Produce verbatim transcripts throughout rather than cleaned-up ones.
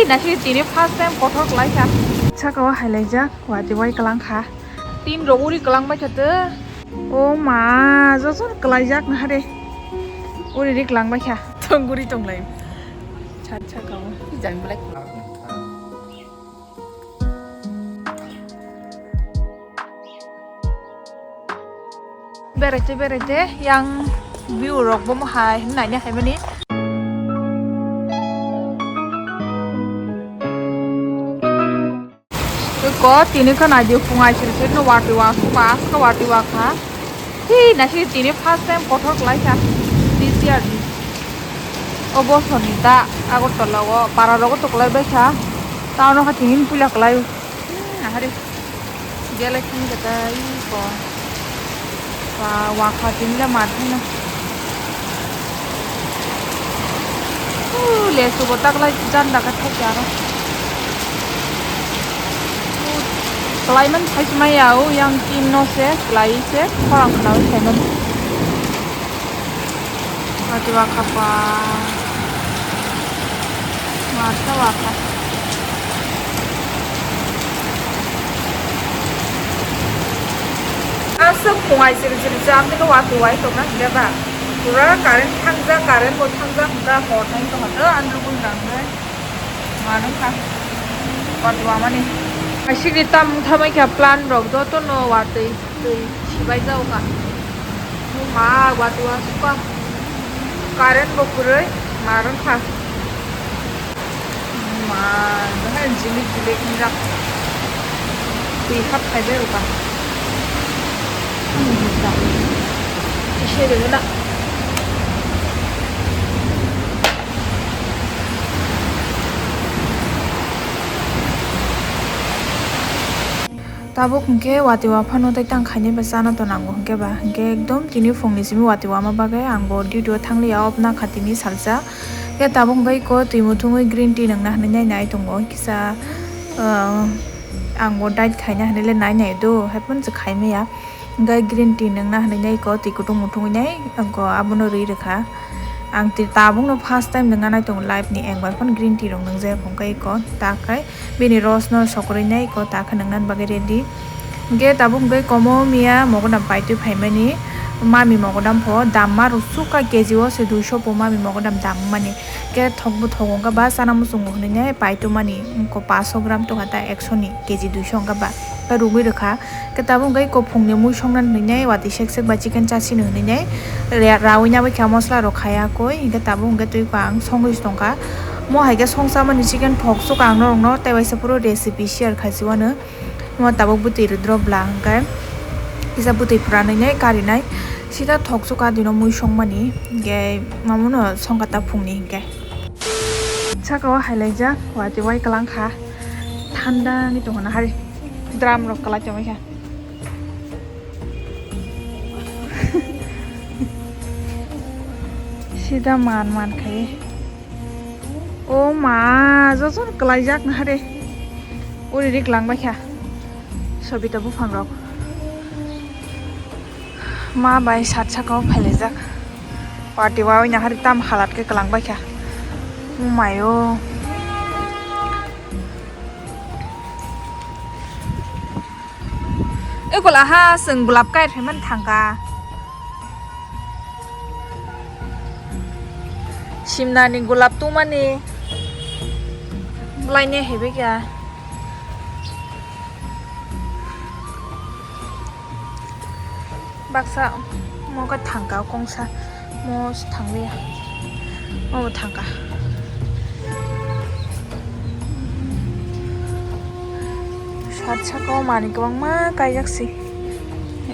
Nasi tini first time kotor kwlai kha. Saka o hai laijak, watwi wai kwlang kha. Tin rok uri kwlang bai kha to. O ma, joto kwlaijak na hare. Uri ri kwlang bai kha. Thong guri tong lai. Chat saka o. Jang belai. Beraite beraite yang view rok bo hai naina hai mani. Ko tini kha nai di phung ai sir sir no watwi wa suka aska watwi wa kha. Hi nasi tini first time kotor kwlai kha this year ni. O bosor ni da Agartala o para rogo to kwlai bai kha. Town o kha tini puila kwlai. Hmm, ahari. Belek ni kata i ko. Wa, wa kha tin le mat hino. Uh, lesu bo taklai janda ka thai aro. Klai man thai sumai ya o yang tin no se klai se khorang khna o thai man. Watwi wa kha pa. Watwi wa kha. Aswk phungai siri siri jam tino watwi wai tongna hingke ba. Pura current thangjak, current bo thangjak hingke hor thang tongkha to andro bung rang nai. Manung kha. Watwi wamani. Aswk ni tam thamai kha plan rok joto no watwi. Twi sibai jao ka. Ma watwi wa suka. Current bo kwrwi ma rwng kha. Ma, jahai jilik jilik wngjak. Twi hap khai bai rwkha. Ani hwnkha. Isai rwgwna. Tabuk hwnkhe watwi wa phano tei tang khainai ba chana to nango hwnkhe ba, hwnkhe ekdom tini phungni simi watwi wama bagwi ang bo duty o thanglia, off nakha tini salsa. Hwnkhe tabuk hwnkhe iko twi muthungwi green tea nungna hwnwi nai nai tongo kisa, ah, ang bo diet khaina hwnwi le nai nai do, hai phano se khai maya. Hwnkhe green tea nungna hwnwi nai iko twi kutung muthungwi nai, ang ko abono rwi rwkha. Ang twi tabukno first time nungna nai tongo life ni, engbar phano green tea rok nungjaya hwnkhe iko ta khai. Bini rosno sokorwi nai iko ta khe nungna bagwi ready. Hwnkhe tabuk hwnkhe komo miya mogodam paitwi phaimani, mami mogodam pho damma rw sukha K G o se duiso pho mami mogodam dammani. Khe thokbo thogo wngkha ba chana muchungo hwnwi nai paitomani wngkha paanch sho gram tongkha ta ekso ni K G duiso wngkha ba. Khe rwgwi rwkha. Khe tabuk hwnkhe iko phungni mui songna hwnwi nai watwi sek sek bai chicken chasino hwnwi nai ra-, raui na bai kha mosla rok khaya koi, hwnkhe tabuk hwnkhe twi kha ang songwi se tongkha. Mo hai khe songchamani chicken thok chukha ang norokno tei waisa phuru recipe share khai si uanw. Mo tabuk bwtwi rwdro bla hwnkhe kisa bwtwi phwranwi nai karinai sida thok chukha dino mui songmani hwnkhe mamono songkha ta phungni hwnkhe. Saka o hai laijak watwi wai kwlang kha thanda ni tongna hari drum rok kwlai tongwi kha. Sida man man khai. O ma, joto kwlaijak na hare. Uri rik lang bai kha. Sobita buphang rok. Ma bai sat saka o phailaijak. Watwi wai na hari tam halat khe kwlang bai kha. O mayo. Ekol aha chwng golap kai phaimani thangkha. Simnani golap tungmani bwlaini haibai kha. Baksa mo khe thangkha kongsa. Mo se thangliya. Obo thangkha. Sat saka o manwi kwbangma kaijak se.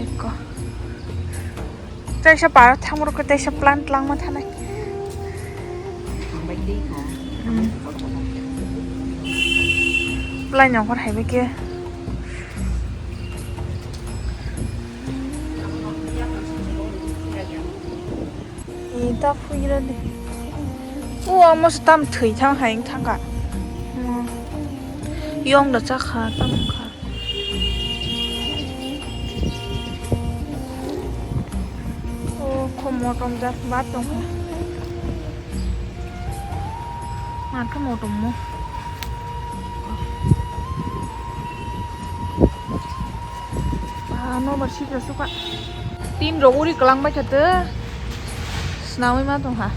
Ekko. Teisa park thangma rok teisa plant langma thanai. Hmm. Belai nongkhor hai bai khe. Ee, ta phuirani. O, amo se tam thwi thang hai wng thangkha. Hmm. Yong da chakha, tam wngkha. O, kho motom jak ba tongkha. Ma khe motom mo. Ano bar sipra suka. Tin rok uri kwlangbai kha tei swnamwi ma tongkha.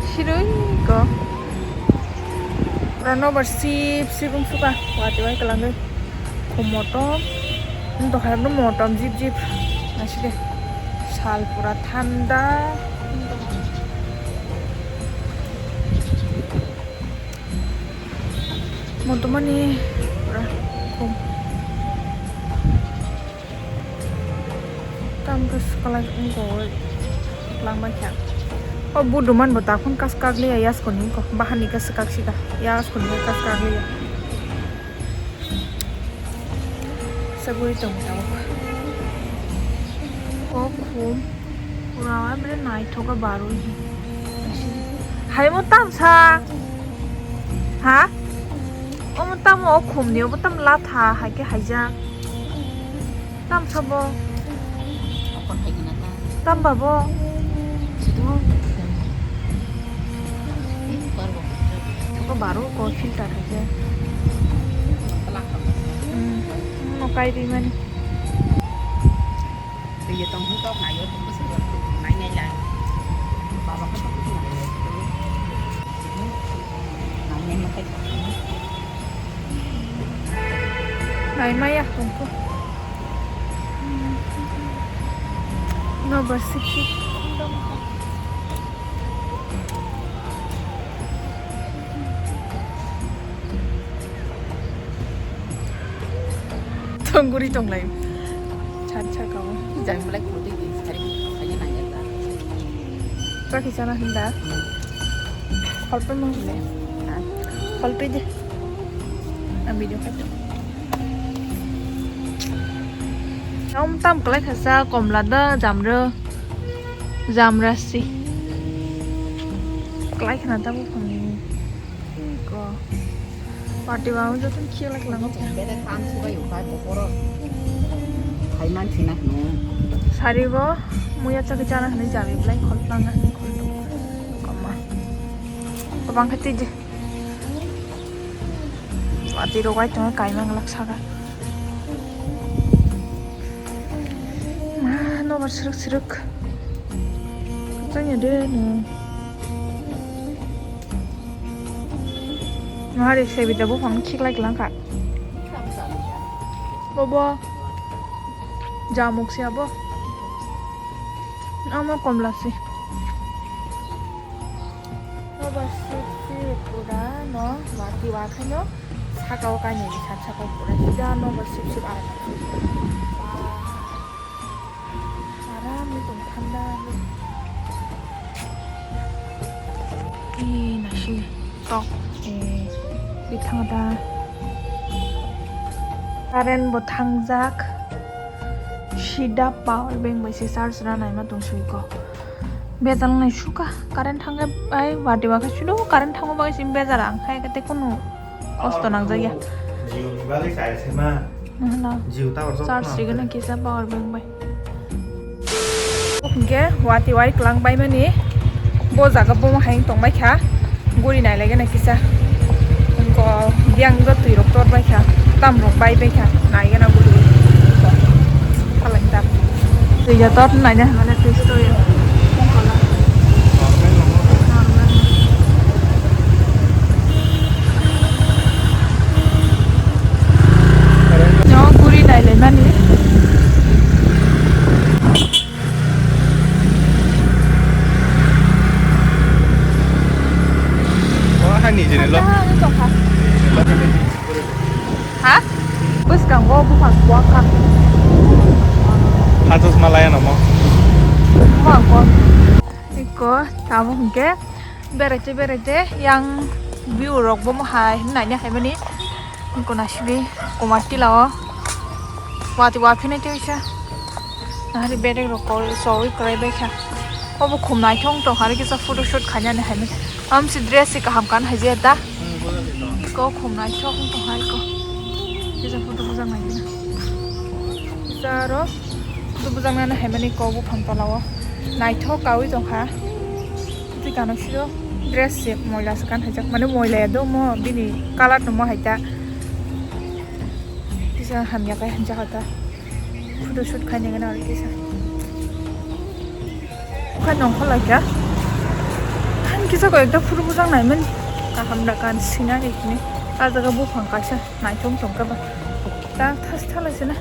Sirui ko. Rano bar sip sip wng suka. Watwi bai kwlangwi. Khum motom. Wng tongkha motom jip jip. Aside. Sal pura thanda. Motomani pura khum. Tam khe swkang wngkha o langbai kha. O buduman bo takhun kas kak liya yas koni ko bahani kas kak sika yas koni kas kak liya. Saguri tong tabuk. O khum pura bre naithok barwi. Hai mo tamsa. Ha? O mo tamo o khum ni o bo tam latha hai khe haijak. Tamsa bo. Okon hai gana ta. Tamba bo. Situ. Ko baro ko filter hai khe. Hmm. No kai ri mani. Iya tong hu tok nai yo tok besi nai nai lai. Baba ko tok nai yo. Nai nai makai. Nai maya tong ko. No bar sik sik. Tongguri tonglai. Chat chat kabo. Jang belai khulti di, sari kaya nang ya ta. Kaki chana hinda. Kolpe mang le. Ha? Kolpe de. Ang video khato. Om tam kalai khasa komla da jamra. Jamra si. Kalai khana ta bu phangni. Ko. Party ba joto khela khela ngo. Bere tam subai upai bokoro. Hai man thina no. Sari bo muya chakhe chana hwnwi jabi belai khol planga khol. Koma. Kobang khe tiji. Ati rogai tongo kaimang lak saka. Ma nobar srwk srwk. Tanya de no. Mahari sebita buphang khiklai klangkha. Bobo. Jamuk se abo. Amo komla se. Nobar sip sip pura no wati wakhaino saka o kainwi sat saka o pura sida nobar sip sip aram. Aram ni tong thanda. Ee, nasi tok, ee, bithang da. Current bo thangjak. Sida power bank bai se charge rw naima tong sui ko. Bejal nai suka. Current thangkhe ai wati wakhe sudo current thangma bagwi se bejal ang khai khe tei kunu kosto nang jak ya. Jio ni bagwi chai se ma. Nahana. Jio tower charge rw na kisa power bank bai. Hwnkhe wati wai kwlang baimani bo jaga bomo hai wng tongbaikha, guri nailaigena kisa. Hwnkhe biyang twi rok tor baikha, tam rok bai baikha, naigena guri. Halai ta. Twi ja tor naina hwnmale twi story. No guri nailaimani. O, hani jini lo. Ha? Bwskango buphang kuak kha. Ha chosma laya namo. Buphang kuak. Iko, tamo hwnkhe, beraite beraite yang view rok bomo hai naina haimani. Iko nasidi, Kumar Tila o. Wati wa phine tei sa. Nahari bedek rok kol sowi kwlai bai kha. Obo khum naithok tong kha, kisa photo shoot khainani hai. Amsi dress se kaham kan hai je da. Ko khum naithok tong hai ko. Kisa photo bujak nai khe. Kisa aro photo bujak nani hai mani ko buphang tola o. Naithok kawi tong kha. Twi kanok siro. Dress se moila se kan hajak, mane moila ya do mo bini colour no mo hai ta. Kisa hamya kai hanja hata. Photo shoot khai nengana aro kisa. Khai nongkho laikya. Han kisa ko ekta photo bujang nai men. Kaham da kan scenery ni. A jaga buphang kaisa naitom tongka ba. Ta thas thalai se na.